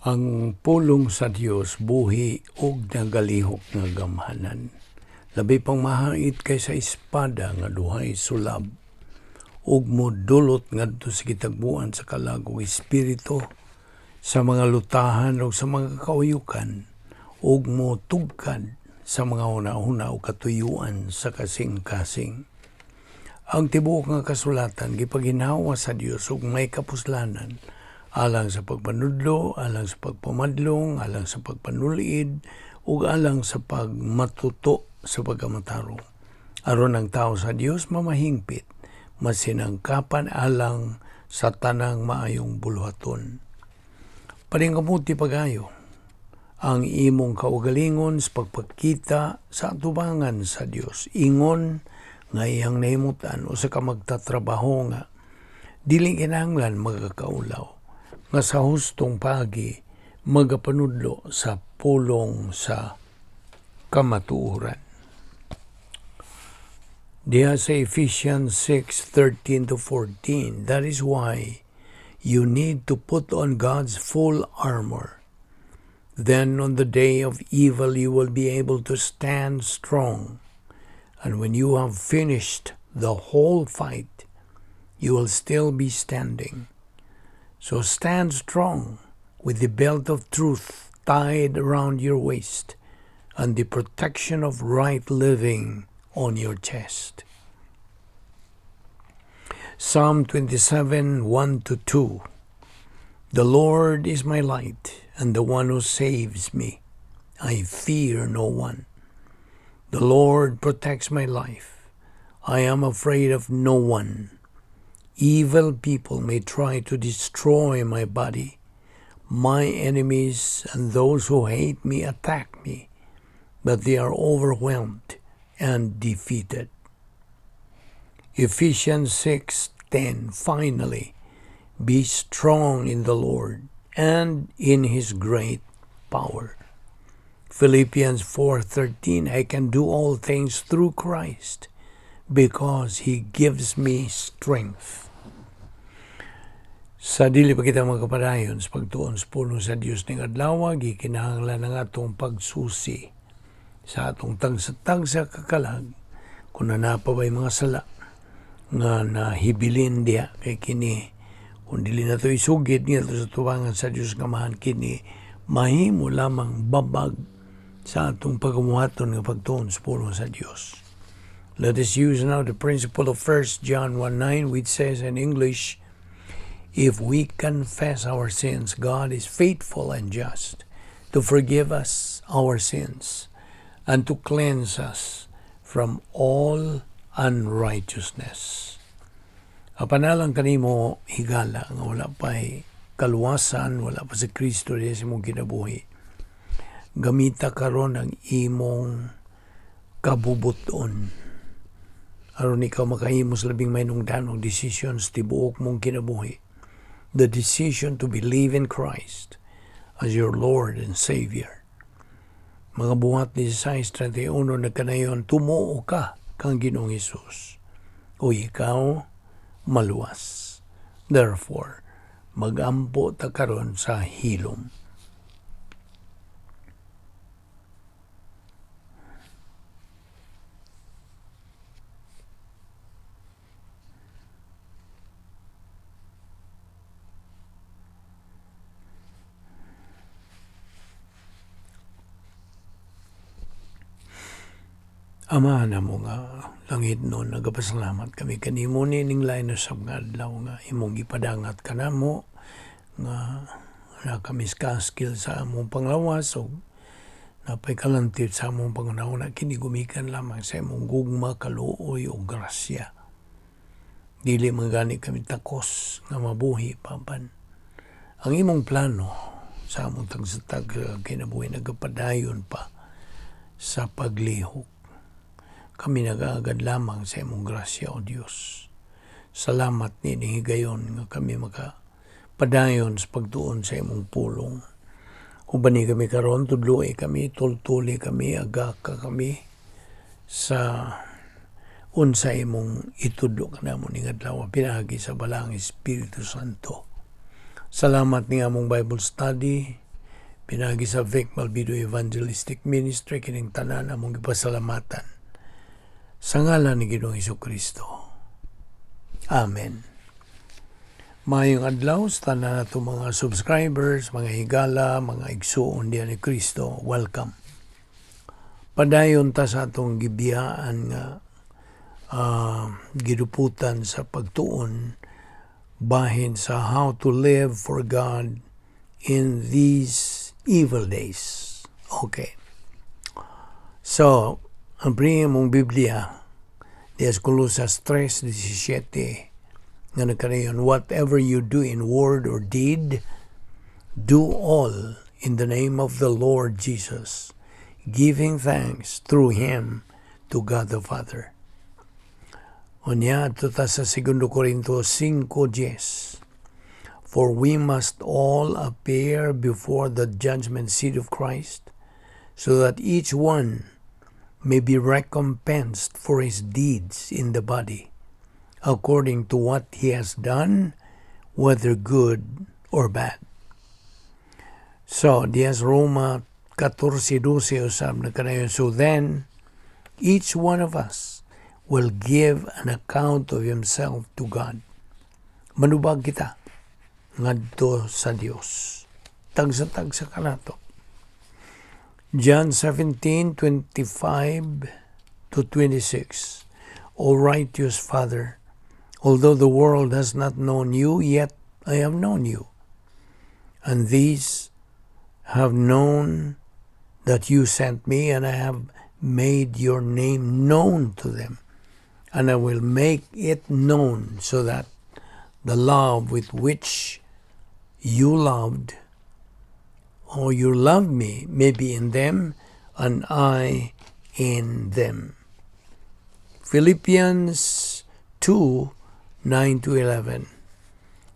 Ang pulong sa Dios buhi ug nagalihok nga gamhanan. Labi pang mahait kaysa espada nga duhay sulab ug modulot ngadto sa gitagbuan sa kalag ug espiritu, sa mga lutahan ug sa mga kauyukan, ug motugkad sa mga hunahuna ug katuyuan sa kasing-kasing. Ang tibuok nga kasulatan gipaginhawa sa Dios ug may kapuslanan alang sa pagpanudlo, alang sa pagpamadlong, alang sa pagpanulid, ug alang sa pagmatuto sa pagkamatarong. Aron ang tao sa Dios mamahingpit, masinangkapan alang sa tanang maayong buluhaton. Paningkamuti pagayo ang imong kaugalingon sa pagpakita sa atubangan sa Dios. Ingon nga iyang nahimutan usa ka magtatrabaho nga dili kinahanglan magakaulaw, nga sa hustong paagi magapanudlo sa pulong sa kamatuoran. Diha sa Ephesians 6:13 to 14, that is why you need to put on God's full armor. Then on the day of evil you will be able to stand strong. And when you have finished the whole fight, you will still be standing. So stand strong with the belt of truth tied around your waist and the protection of right living on your chest. Psalm 27:1 to 2. The Lord is my light and the one who saves me. I fear no one. The Lord protects my life. I am afraid of no one. Evil people may try to destroy my body. My enemies and those who hate me attack me, but they are overwhelmed and defeated. Ephesians 6:10. Finally, be strong in the Lord and in his great power. Philippians 4:13. I can do all things through Christ because he gives me strength. Sa dili pa kita magkapadayon sa pagtuon sa pulong sa Dios ning adlaw, gikinahanglan ang atong pagsusi sa atong tagsa-tagsa ka kalag kung naa pa ba'y mga sala nga nahibilin diha, kay kini kung dili nato isugid ngadto sa tubangan sa Dios nga Amahan, kini mahimo lamang babag sa atong pagamuhaton nga pagtuon sa pulong sa Dios. Let us use now the principle of 1 John 1:9, which says in English, "If we confess our sins, God is faithful and just to forgive us our sins and to cleanse us from all unrighteousness." Apan alang kanimo, higala, nga wala pa kaluwasan, wala pa si Kristo diha sa imong kinabuhi. Gamita karon ang imong kabubuton aron ikaw makahimo sa labing mahinungdanong decisions tibuok mong kinabuhi, the decision to believe in Christ as your Lord and Savior. Mga Buhat 16:31, nagkanayon, "Tumuo ka kang Ginoong Hesus o ikaw maluwas." Therefore, magampo ta karon sa hilom. Ama namo nga langitnon, nagapasalamat kami kanimo nining lain usab nga adlaw nga imong gipadangat kanamo nga naa kami kaskil sa among panglawas ug napay kalantip sa among panghunahuna. Kini gumikan lamang sa imong gugma, kaluoy ug grasya. Dili man gani kami takos nga mabuhi, apan ang imong plano sa among tagsatag kinabuhi nagapadayon pa sa paglihok. Kami nag-aagad lamang sa imong grasya, O Dios. Salamat ni higayon nga kami maka padayon sa pagtuon sa imong pulong. Ubani kami karon, tudloi kami, tultuli kami, agaka kami sa unsa imong itudlo kanamo ning adlaw pinaagi sa Balaang Espiritu Santo. Salamat ni among Bible study. Pinagi sa Vic Malvido Evangelistic Ministry, kining tanan among gipasalamatan sa ngalan ni Ginoong Kristo. Amen. Maayong adlaw sa tanan nato mga subscribers, mga higala, mga igsuon diha ni Kristo. Welcome. Padayon ta sa atong gibiyaan nga giduputan sa pagtuon bahin sa how to live for God in these evil days. Okay. So, ang mong Biblia, diya sa Colosas 3:17, nga nagkanayon, "Whatever you do in word or deed, do all in the name of the Lord Jesus, giving thanks through Him to God the Father." Unya, adto ta sa 2 Corinto 5:10. "For we must all appear before the judgment seat of Christ, so that each one may be recompensed for his deeds in the body, according to what he has done, whether good or bad." So, diya sa Roma 14:12 usab nagkanayon, "So then, each one of us will give an account of himself to God." Manubag kita ngadto sa Dios. Tagsa-tagsa kanato. John 17:25 to 26. "O righteous Father, although the world has not known you, yet I have known you. And these have known that you sent me, and I have made your name known to them. And I will make it known so that the love with which you loved or you love me may be in them and I in them." Philippians 2:9 to 11.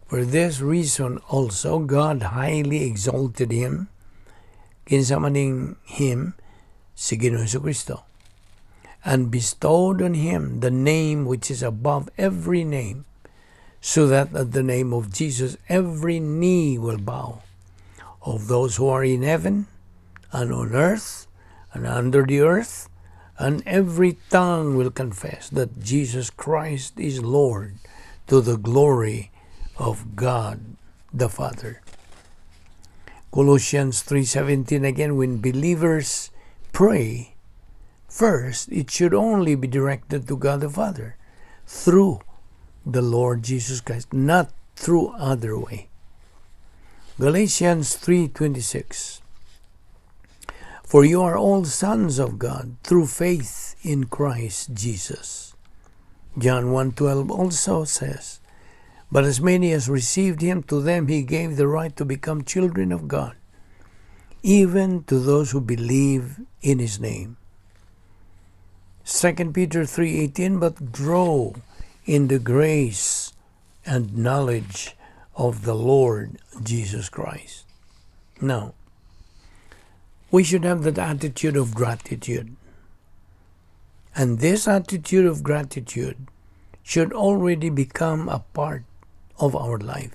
"For this reason also God highly exalted him," kinsa maning him, si Ginoong Kristo, "and bestowed on him the name which is above every name, so that at the name of Jesus every knee will bow, of those who are in heaven and on earth and under the earth, and every tongue will confess that Jesus Christ is Lord, to the glory of God the Father." Colossians 3:17 again, when believers pray, first it should only be directed to God the Father through the Lord Jesus Christ, not through other way. Galatians 3:26. "For you are all sons of God through faith in Christ Jesus." John 1:12 also says, "But as many as received him, to them he gave the right to become children of God, even to those who believe in his name." 2 Peter 3:18, "But grow in the grace and knowledge of the Lord Jesus Christ." Now, we should have that attitude of gratitude. And this attitude of gratitude should already become a part of our life.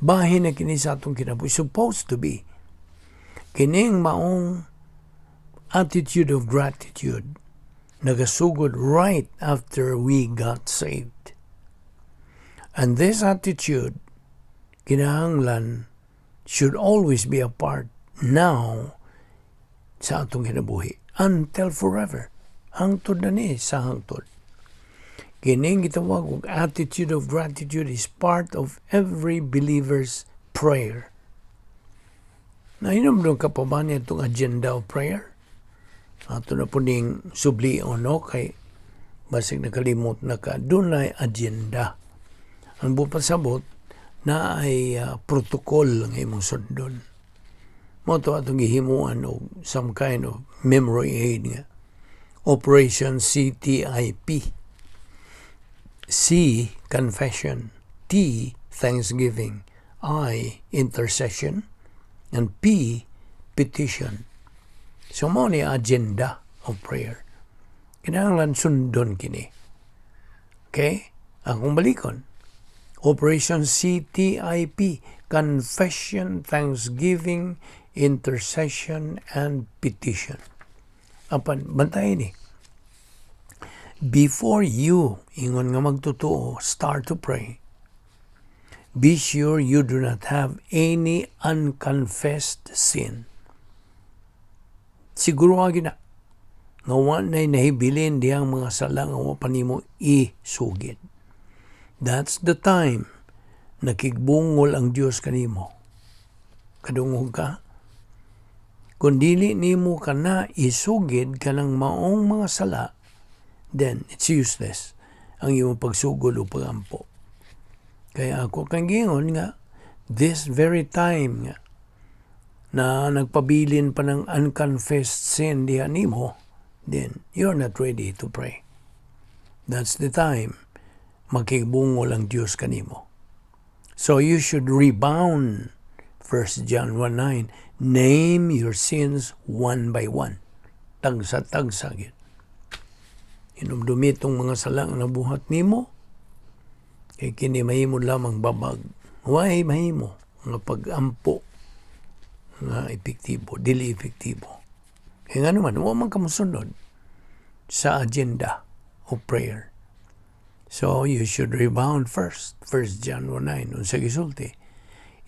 Bahin na kini sa atong kinabuhi. Supposed to be. Kining maong attitude of gratitude nagasugod right after we got saved. And this attitude, kinahanglan, should always be a part now sa atong kinabuhi until forever. Hangtod na ni sa hangtod. Kining gitawag og attitude of gratitude is part of every believer's prayer. Nahinumdum ka pa ba niya itong agenda of prayer? Ato na po ning sublion, no? Kay basig nakalimot na ka. Dunay agenda. Ang buot pasabot na ay protocol nga imong sundon. Mao to atong gihimuan og some kind of memory aid nga Operation CTIP. C, confession. T, thanksgiving. I, intercession. And P, petition. So mao ni agenda of prayer. Kinahanglan sundon kini. Okay? Akong balikon. Operation CTIP, Confession, Thanksgiving, Intercession, and Petition. Apan, bantay ni. Before you, ingon nga magtotoo, start to pray, be sure you do not have any unconfessed sin. Siguro nga gina, nga wa na'y nahibilin dihang mga sala nga wa pa nimo isugid. That's the time nakigbungol ang Dios kanimo. Kadungog ka? Kung dili nimo kana isugid kanang maong mga sala, then it's useless ang imong pagsugod o pagampo. Kaya ako kang giingon nga this very time nga na nagpabilin pa ng unconfessed sin diha nimo, then you're not ready to pray. That's the time makigbungol ang Dios kanimo. So you should rebound. 1 John 1:9. Name your sins one by one. Tagsa-tagsa gyud. Hinumdumi tong mga sala nga nabuhat nimo, kay kini mahimo lamang babag. Way mahimo nga pag-ampo nga epektibo, dili epektibo. Kaya nga naman, wa man ka mosunod sa agenda of prayer. So you should rebound first. 1 John 1:9, unsa gisulti?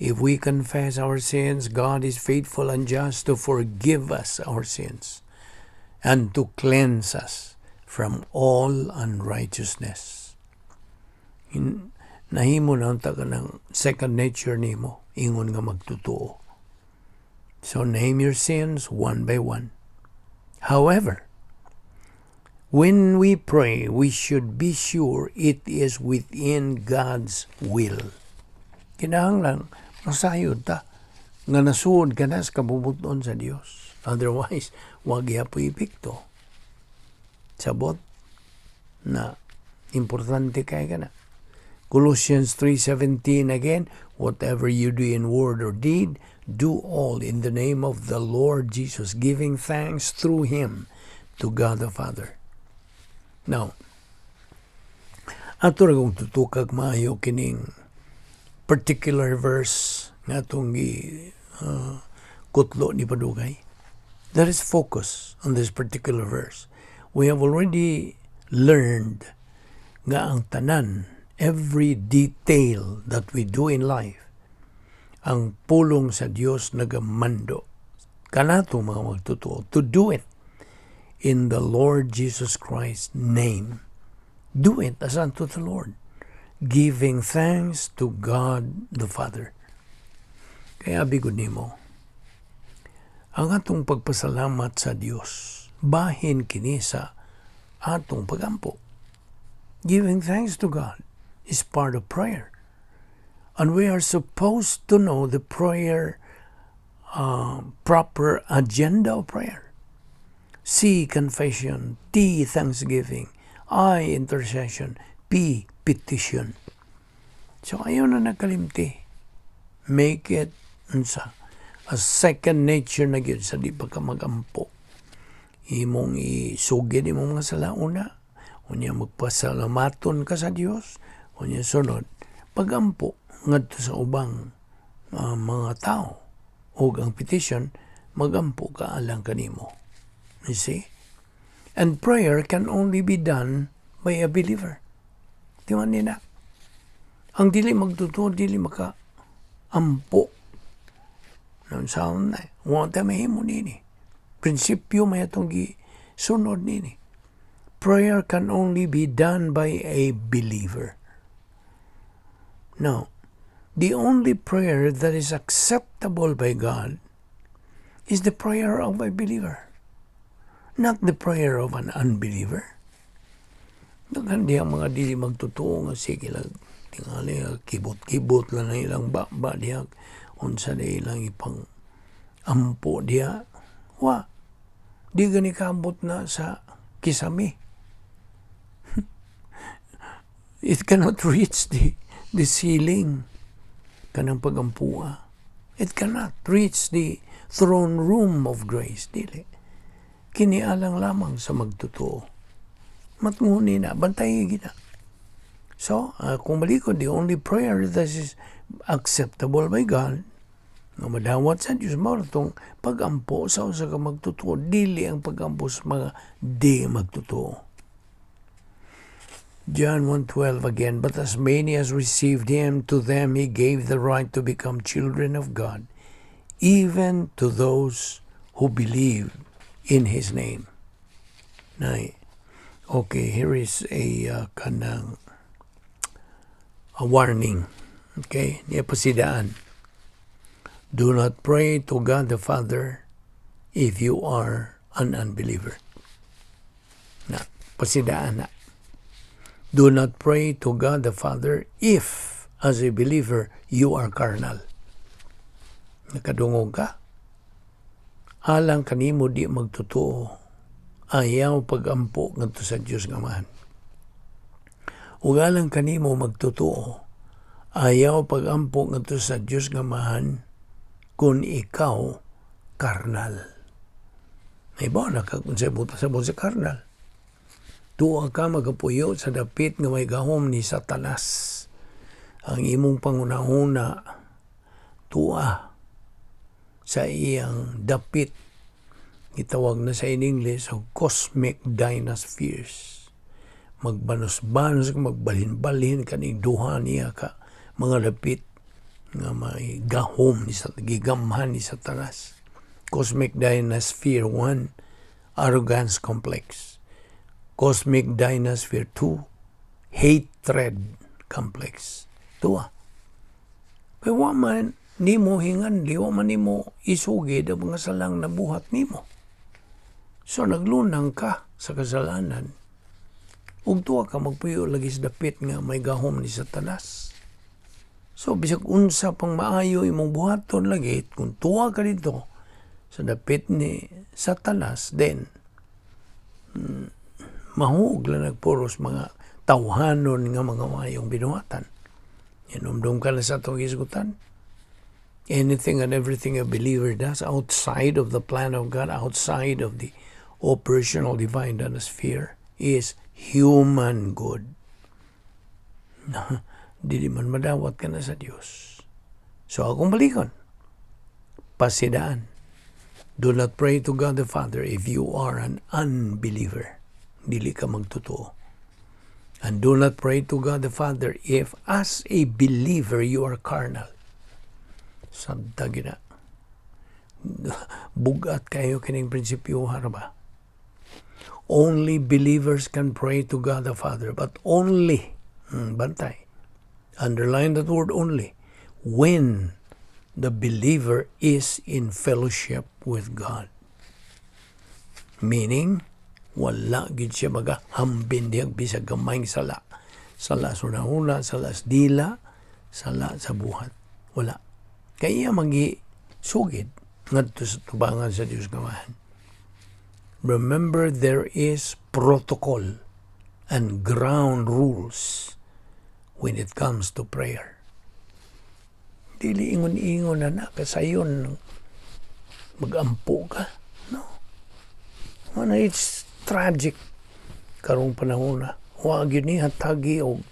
If we confess our sins, God is faithful and just to forgive us our sins and to cleanse us from all unrighteousness. Nahimo na unta ka ng second nature nimo, ingon nga magtotoo. So name your sins one by one. However, when we pray, we should be sure it is within God's will. Kinahanglan masayod ta nga nasuod ka na sa kabubut-on sa Dios. Otherwise, wa gyapon epekto. Sabot na importante kay kana. Colossians 3:17 again, "Whatever you do in word or deed, do all in the name of the Lord Jesus, giving thanks through him to God the Father." Now, ato ra kong tutukag maayo kining particular verse nga atong gi kutlo ni padugay. Let us focus on this particular verse. We have already learned nga ang tanan, every detail that we do in life, ang pulong sa Dios nagamando kanato mga magtotoo to do it in the Lord Jesus Christ's name. Do it as unto the Lord, giving thanks to God the Father. Kaya bigod nimo, ang atong pagpasalamat sa Dios, bahin kini sa atong pagampo. Giving thanks to God is part of prayer. And we are supposed to know the prayer, proper agenda of prayer. C, confession. T, thanksgiving. I, intercession. P, petition. So ayaw na nagkalimti. Make it unsa a second nature na gyud sa di pa ka magampo. Imong isugid imong mga sala una, unya magpasalamaton ka sa Dios, unya sunod pagampo ngadto sa ubang mga tao ug ang petition, magampo ka alang kanimo. You see? And prayer can only be done by a believer. Di man nina? Ang dili magtotoo, dili maka ampo. Unsaon na, wa ta mahimo nini. Prinsipyo may atong gisunod nini. Prayer can only be done by a believer. Now, the only prayer that is acceptable by God is the prayer of a believer, not the prayer of an unbeliever. Daghan diha mga dili magtotoo nga sige lang tingali kibot-kibot lang na ilang baba diha, unsa na ilang ipang ampo diha, wa di gani kaabot na sa kisami. It cannot reach the ceiling kanang pagampua. It cannot reach the throne room of grace, dili. Kini alang lamang sa magtotoo. Matnguni na, bantay gina. So, kung balikon, the only prayer that is acceptable by God, nga madawat sa Diyos, mao itong pagampo sa usa ka magtotoo, dili ang pagampo sa mga di magtotoo. John 1:12 again, "But as many as received him, to them he gave the right to become children of God, even to those who believe in his name." Nay, okay, here is a kanang a warning. Okay, niya pasidaan. Do not pray to God the Father if you are an unbeliever. Na, pasidaan na. Do not pray to God the Father if, as a believer, you are carnal. Nakadungog ka? Alang kanimo di magtotoo, ayaw pagampo ngadto sa Dios nga Amahan. Ug alang kanimo magtotoo, ayaw pagampo ngadto sa Dios nga Amahan kung ikaw karnal. May ba na ka kung sa buta sa sa karnal? Tuwa ka magapuyo sa dapit nga may gahom ni Satanas. Ang imong pangunahuna tuwa sa iyang dapit, gitawag na sa in English og cosmic dynaspheres. Magbanos-banos, magbalhin-balhin kaning duha niya ka mga dapit nga may gahom ni sa gigamhan ni Satanas. Cosmic Dynasphere 1, arrogance complex. Cosmic Dynasphere 2, hatred complex. Tuwa. Kay wa man nimo hinganli, wa man nimo isugid ang mga salang nabuhat nimo. So naglunang ka sa kasalanan. Ug tuwa ka magpuyo lagi sa dapit nga may gahom ni Satanas. So bisag unsa pang maayo imong buhaton lagi, kung tuwa ka dito sa dapit ni Satanas, then mahug lang nagpuros mga tawhanon nga mga maayong binuhatan. Inumdum ka na sa atong hisgutan. Anything and everything a believer does outside of the plan of God, outside of the operational divine sphere, is human good. Dili man madawat ka na sa Dios. So akong balikon, pasidaan. Do not pray to God the Father if you are an unbeliever. Dili ka magtotoo. And do not pray to God the Father if as a believer you are carnal. Sabta gina. Bugat kayo kining prinsipyo ba? Only believers can pray to God the Father, but only, bantay, underline that word "only", when the believer is in fellowship with God. Meaning, wala gid siya magahambin dihang bisag gamayng sala. Sala sa hunahuna, sala sa dila, sala sa buhat. Wala. Kaya magi sugid ngadto sa tubangan sa Dios nga Amahan. Remember, there is protocol and ground rules when it comes to prayer. Dili ingon-ingon na na kasayon magampo ka. No. Ano, it's tragic karong panahon na. Wa gyud ni hatagi og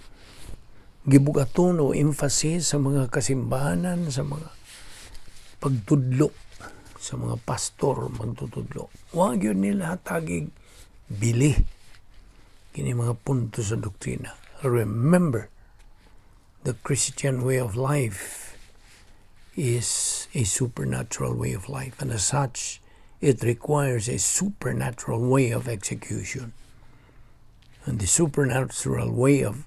gibugaton o emphasis sa mga kasimbahanan, sa mga pagtudlo, sa mga pastor magtutudlo. Wa gyud nila hatagig bili kini mga punto sa doktrina. Remember, the Christian way of life is a supernatural way of life, and as such, it requires a supernatural way of execution. And the supernatural way of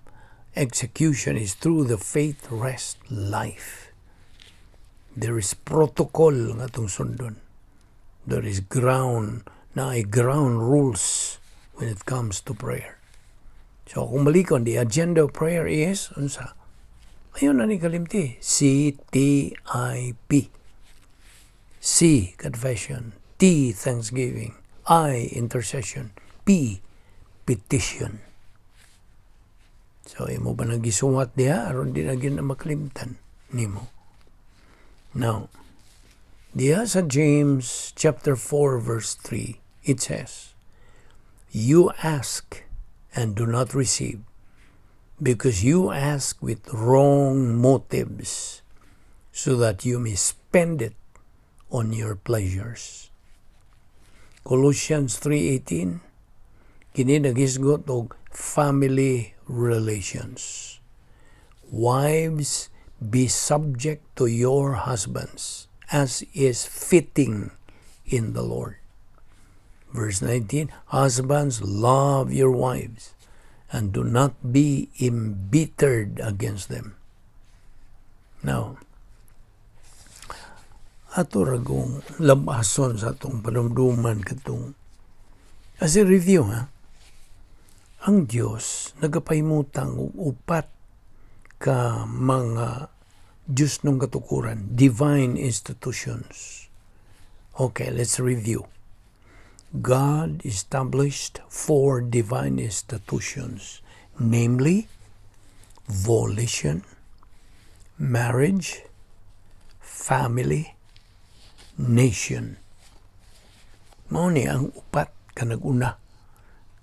execution is through the faith rest life. There is protocol nga atong sundon. There is ground, na ay ground rules when it comes to prayer. So kung balikon, the agenda of prayer is, unsa? Ayun na ni kalimti. CTIP. C, confession. T, thanksgiving. I, intercession. P, petition. So, imo ba nagisuwat diha? Aron di na gyud na makalimtan nimo. Now, diha sa James chapter 4 verse 3, it says, "You ask and do not receive." Because you ask with wrong motives, so that you may spend it on your pleasures. Colossians 3:18, kini naghisgot og family relations. "Wives, be subject to your husbands, as is fitting in the Lord." Verse 19, "Husbands, love your wives and do not be embittered against them." Now, ato ra gong labason sa atong panumduman katong as a review, ha. Ang Dios nagapahimutang og upat ka mga Diyosnong katukuran, divine institutions. Okay, let's review. God established four divine institutions, namely volition, marriage, family, nation. Mao ni ang upat ka nag-una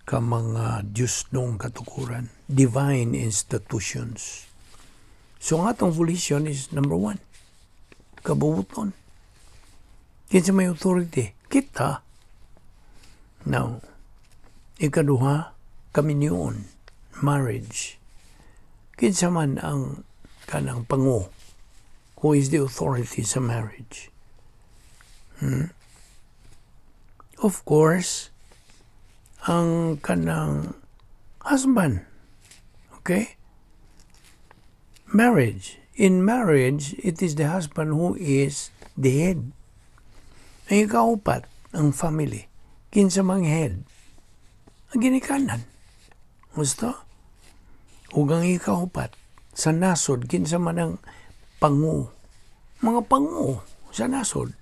ka mga Diyosnong katukuran, divine institutions. So ang atong volition is number one, kabubuton. Kinsa may authority? Kita. Now, ikaduha, kaminyoon, marriage. Kinsa man ang kanang pango? Who is the authority sa marriage? Hmm? Of course, ang kanang husband. Okay? Marriage. In marriage, it is the husband who is the head. Ang ikaupat, ang family. Kinsa mang head? Ang ginikanan. Gusto? Ug ang ikaupat, sa nasod, kinsa man ang pangu? Mga pangu sa nasod.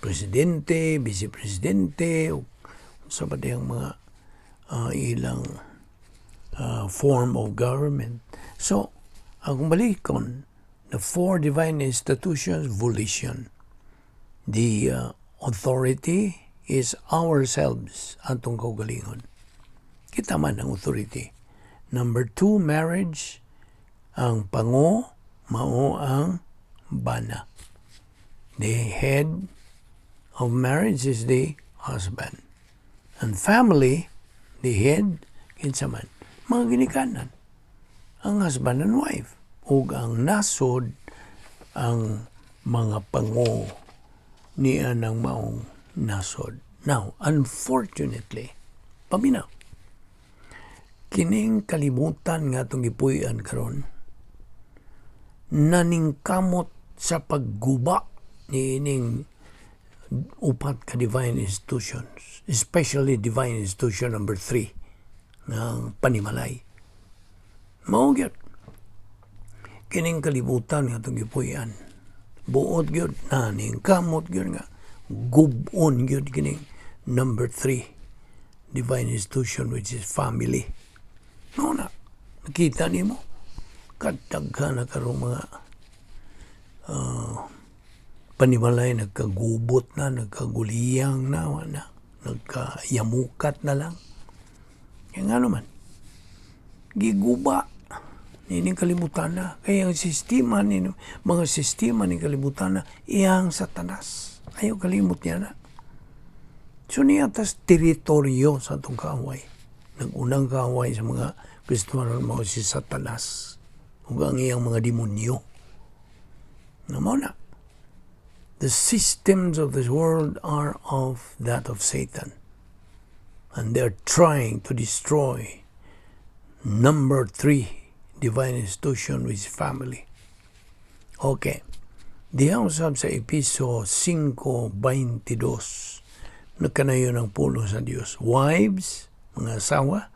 Presidente, vice-presidente, o sa ba ang mga ilang form of government. So, ang balikon, the four divine institutions, volition. The authority is ourselves, atong kaugalingon. Kita man ang authority. Number two, marriage. Ang pango, mao ang bana. The head of marriage is the husband. And family, the head, kinsa man? Mga ginikanan. Ang husband and wife. Ug ang nasod, ang mga pango niya ng maong nasod. Now, unfortunately, paminaw, kining kalibutan nga atong gipuy-an karon naningkamot sa pagguba niining upat ka divine institutions, especially divine institution number 3 ng panimalay. Mao gyud. Kining kalibutan nga atong gipuy-an, buot gyud naningkamot gyud nga gub-on gyud kining number 3 divine institution, which is family. Mao na, nakita nimo kadaghan na karong mga panimalay nagkagubot na, nagkaguliyang na, wala, nagkayamukat na lang. Kaya nga naman, giguba nining kalibutan na. Kaya ang sistema ni mga sistema ni kalibutan na iyang Satanas. Ayaw kalimot niya na. So niya tas teritoryo sa atong kaaway. Nag-unang kaaway sa mga Kristiyano mao si Satanas ug ang iyang mga demonyo. Na mao na. The systems of this world are of that of Satan. And they're trying to destroy number three divine institution, which is family. Okay. Diha usab sa Episo 5:22, nagkanayon ang pulong sa Dios. "Wives," mga asawa,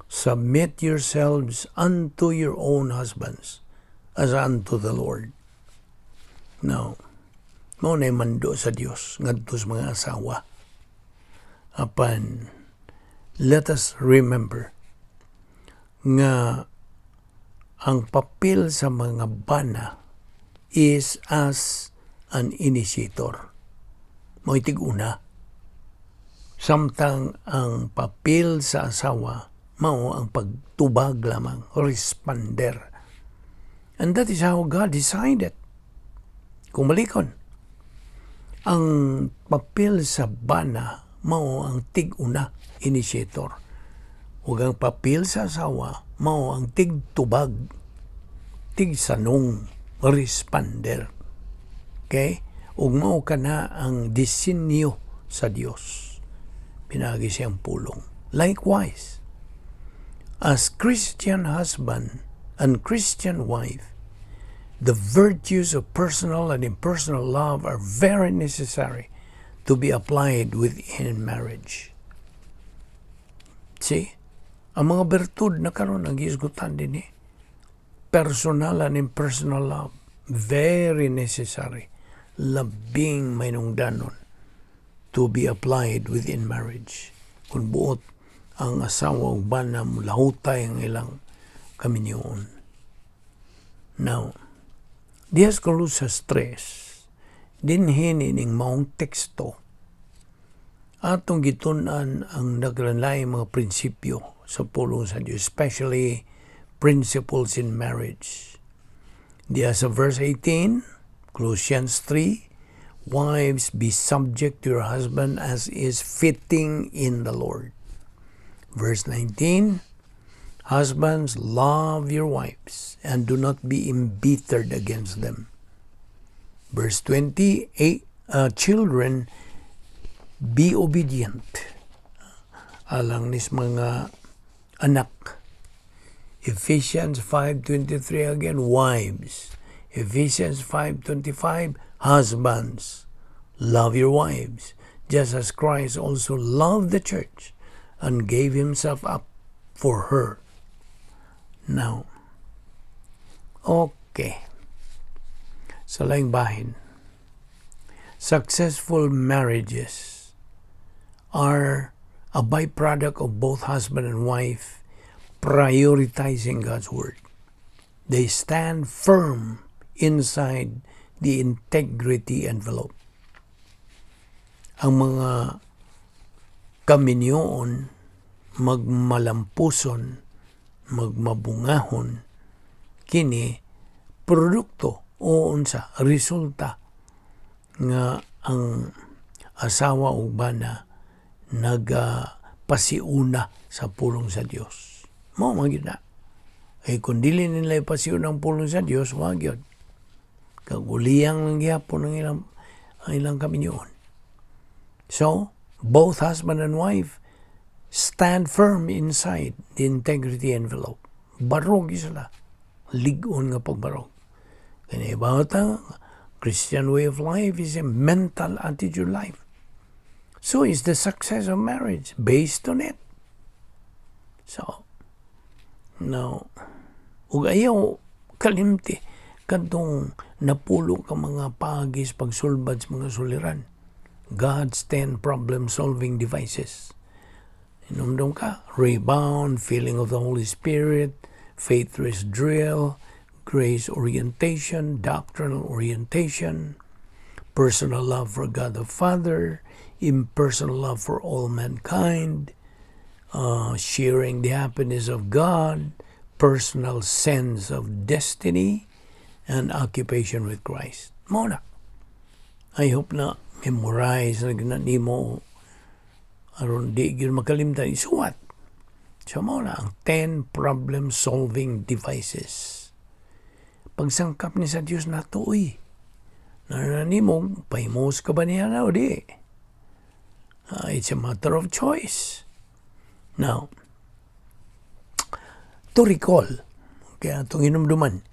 "submit yourselves unto your own husbands as unto the Lord." Now, mao na mando sa Dios ngadto sa mga asawa. Apan let us remember nga ang papel sa mga bana is as an initiator. Mo'y tig-una. Samtang ang papel sa asawa Mao ang pagtubag lamang, responder. And that is how God designed it. Kung balikon, ang papel sa bana mao ang tig-una, initiator. Ug ang papel sa asawa mao ang tigtubag, tigsanong, responder. Okay? Ug mao kana ang disenyo sa Dios pinaagi siyang pulong. Likewise, as Christian husband and Christian wife, the virtues of personal and impersonal love are very necessary to be applied within marriage. See? Ang mga bertud na karon ang gihisgutan din eh. Personal and impersonal love, very necessary. Labing mainungdanon to be applied within marriage. Kung buot ang asawa ug bana lahutay ang ilang kaminyoon. Now, diha sa Colosas 3, dinhin ining maong teksto, atong gitun-an ang naglain mga prinsipyo sa pulong sa Dios, especially principles in marriage. Diha sa verse 18, Colossians 3, "Wives, be subject to your husband as is fitting in the Lord." Verse 19, "Husbands, love your wives and do not be embittered against them." Verse 28, "Children, be obedient." Alang nis mga anak. Ephesians 5:23 again, wives. Ephesians 5:25, husbands, love your wives, just as Christ also loved the church and gave himself up for her. Now, okay. Sa laing bahin, successful marriages are a byproduct of both husband and wife prioritizing God's Word. They stand firm inside the integrity envelope. Ang mga kaminyoon, magmalampuson, magmabungahon, kini produkto o unsa resulta nga ang asawa ug bana nagapasiuna sa pulong sa Dios. Mao man gyud na. Kay kung dili nila ipasiuna ang pulong sa Dios, wa gyud. Kaguliyang lang gihapon ang ilang kaminyoon. So, both husband and wife stand firm inside the integrity envelope. Barog sila. Lig-on nga pagbarog. Kaya about Christian way of life is a mental attitude life. So is the success of marriage based on it. So, now, ug ayaw kalimti kadtong napulo ka mga paagi sa pagsulbad sa mga suliran. God's 10 problem-solving devices. Hinumdum ka, rebound, feeling of the Holy Spirit, faith rest drill, grace orientation, doctrinal orientation, personal love for God the Father, impersonal love for all mankind, sharing the happiness of God, personal sense of destiny, and occupation with Christ. Mao na. I hope na memorize na gyud na nimo aron di gyud makalimtan, isuwat. So mao na ang 10 problem solving devices. Pagsangkap ni sa Dios nato uy. Na nimo pahimos ka ba niya na o di? It's a matter of choice. Now, to recall, kaya itong hinumduman,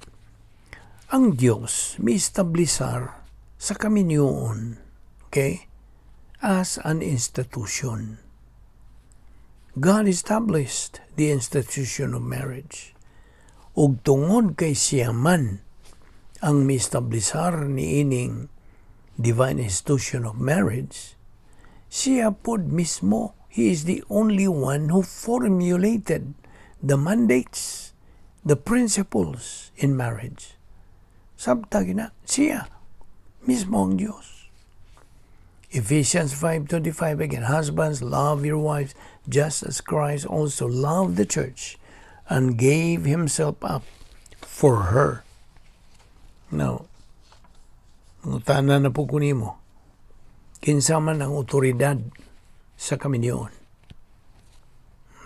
ang Diyos mi-establisar sa kaminyoon, okay, as an institution. God established the institution of marriage. Ug tungod kay siya man ang mi-establisar ni ining divine institution of marriage, siya pod mismo, he is the only one who formulated the mandates, the principles in marriage. Sabta na, siya mismo ang Diyos. Ephesians 5:25 again, "Husbands, love your wives just as Christ also loved the church and gave himself up for her." Now, mangutana na pud ko nimo, kinsa man ang otoridad sa kaminyoon?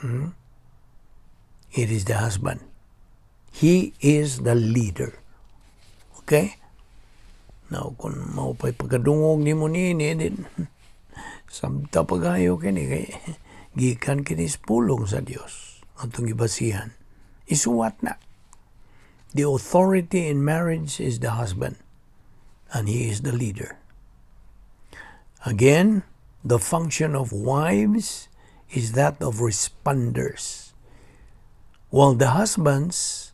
Hmm? It is the husband. He is the leader. Okay? Now, kung mao pa'y pagkadungog nimo niini, din, samta pagayo kini kay gikan kini sa pulong sa Dios atong gibasihan. Isuwat na. The authority in marriage is the husband, and he is the leader. Again, the function of wives is that of responders, while the husband's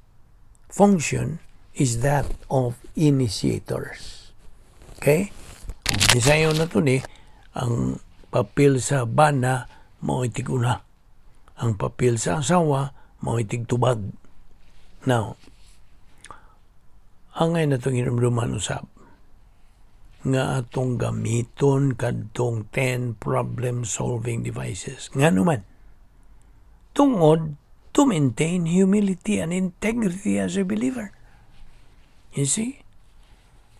function is that of initiators. Okay? Bisayon na to ni, ang papel sa bana mao tig-una. Ang papel sa asawa mao tig-tubag. Now, angay na itong hinumduman usab nga atong gamiton kadtong 10 problem solving devices. Ngano man? Tungod to maintain humility and integrity as a believer. You see?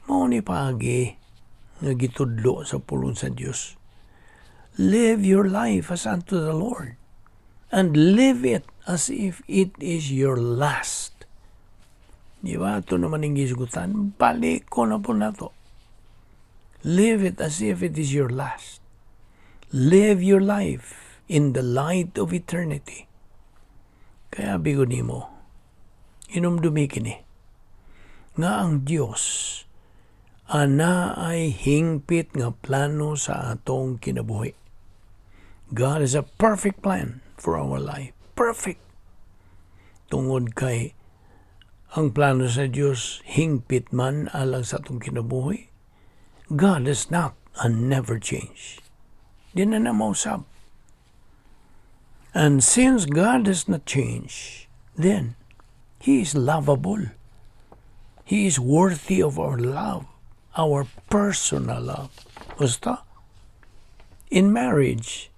Mao ni paagi nga gitudlo sa pulong sa Dios. Live your life as unto the Lord and live it as if it is your last. Di ba? Ito naman ang gisugutan. Balik ko na pud nato. Live it as if it is your last. Live your life in the light of eternity. Kaya bigo nimo, hinumdumi kini, nga ang Dios anaay hingpit nga plano sa atong kinabuhi. God has a perfect plan for our life. Perfect. Tungod kay ang plano sa Dios hingpit man alang sa atong kinabuhi. God is not and never change. Di na na mausab. And since God does not change, then He is lovable. He is worthy of our love, our personal love. Basta, in marriage,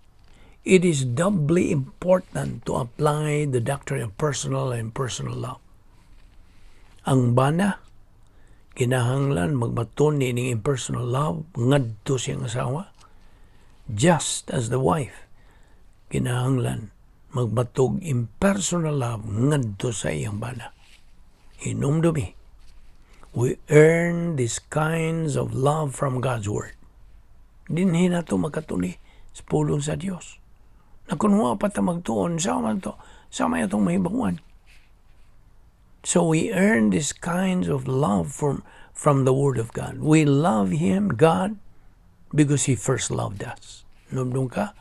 it is doubly important to apply the doctrine of personal and impersonal love. Ang bana, kinahanglan magbaton niining impersonal love ngadto siyang asawa, just as the wife kinahanglan magbatog impersonal love ngadto sa iyang bana. Hinumdumi, we earn these kinds of love from God's Word. Dinhi na to makatuni sa pulong sa Dios. Na kung wa pa ta magtuon, sa man to, sa may atong mahibawan. So we earn these kinds of love from the Word of God. We love Him, God, because He first loved us. Hinumdum ka?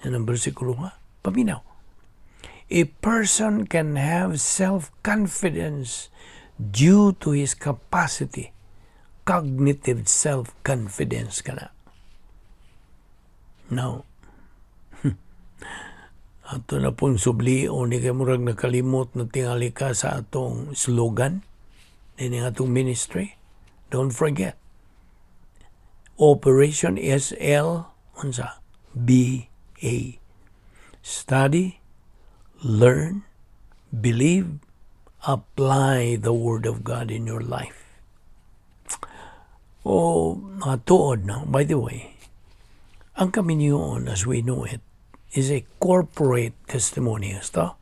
Yan ang bersikulo nga. Paminaw. A person can have self-confidence due to his capacity. Cognitive self-confidence ka na. Now, ato na pong sublion ni kay murag nakalimot na tingali ka sa atong slogan ini atong ministry. Don't forget. Operation SL unsa? B A. Study, learn, believe, apply the Word of God in your life. O tuod no, by the way, ang kaminyoon as we know it is a corporate testimony. Basta?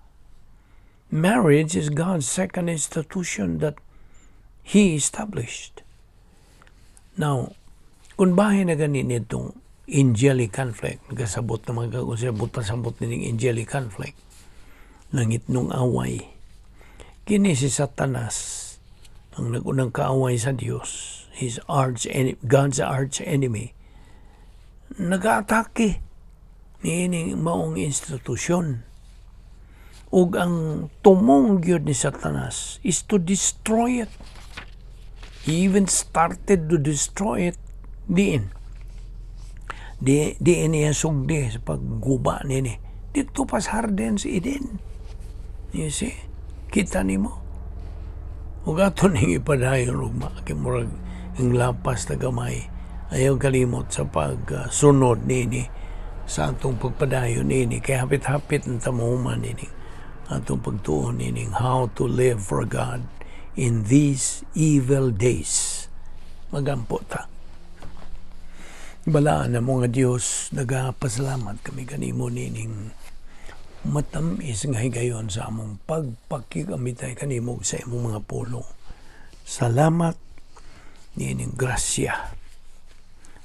Marriage is God's second institution that He established. Now, kung bahin na gani nitong angelic conflict, nagkasabot naman ka kung sabot pasabot nining angelic conflict, langit nung away, kini si Satanas, ang nagunang kaaway sa Dios, his arch enemy, God's arch enemy, nag-aatake niining maong institusyon. Ug ang tumong gyud ni Satanas is to destroy it. He even started to destroy it diin. Di diin niya sugdi sa pagguba nini. Didto pa sa Hardin sa Eden. You see? Kita nimo. Ug ato ning ipadayon ugma kay murag ang lapas na gamay. Ayaw kalimot sa pagsunod nini sa atong pagpadayon nini kay hapit-hapit ang tamuhuman nini atong pagtuon nining how to live for God in these evil days. Magampo ta. Balaan na mo nga Dios, nagapasalamat kami kanimo nining matamis nga higayon sa among pagpakig-amitay kanimo sa imong mga pulong. Salamat nining grasya.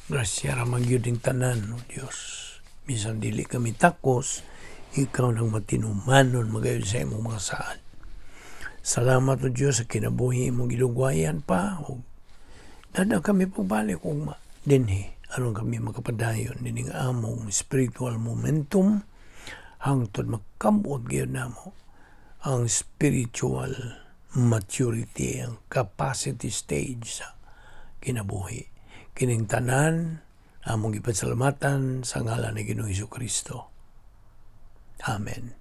Grasya ra man gyud ning tanan, o Dios. Bisan dili kami takos, ikaw nang matinumanon magayon sa imong mga saad. Salamat, o Dios, sa kinabuhi imong gilugwayan pa ug dada kami pagbalik ugma dinhi aron kami makapadayon nining among spiritual momentum hangtod makabot gyud namo ang spiritual maturity, ang capacity stage sa kinabuhi. Kining tanan among gipasalamatan sa ngalan ni Ginoong Kristo. Amen.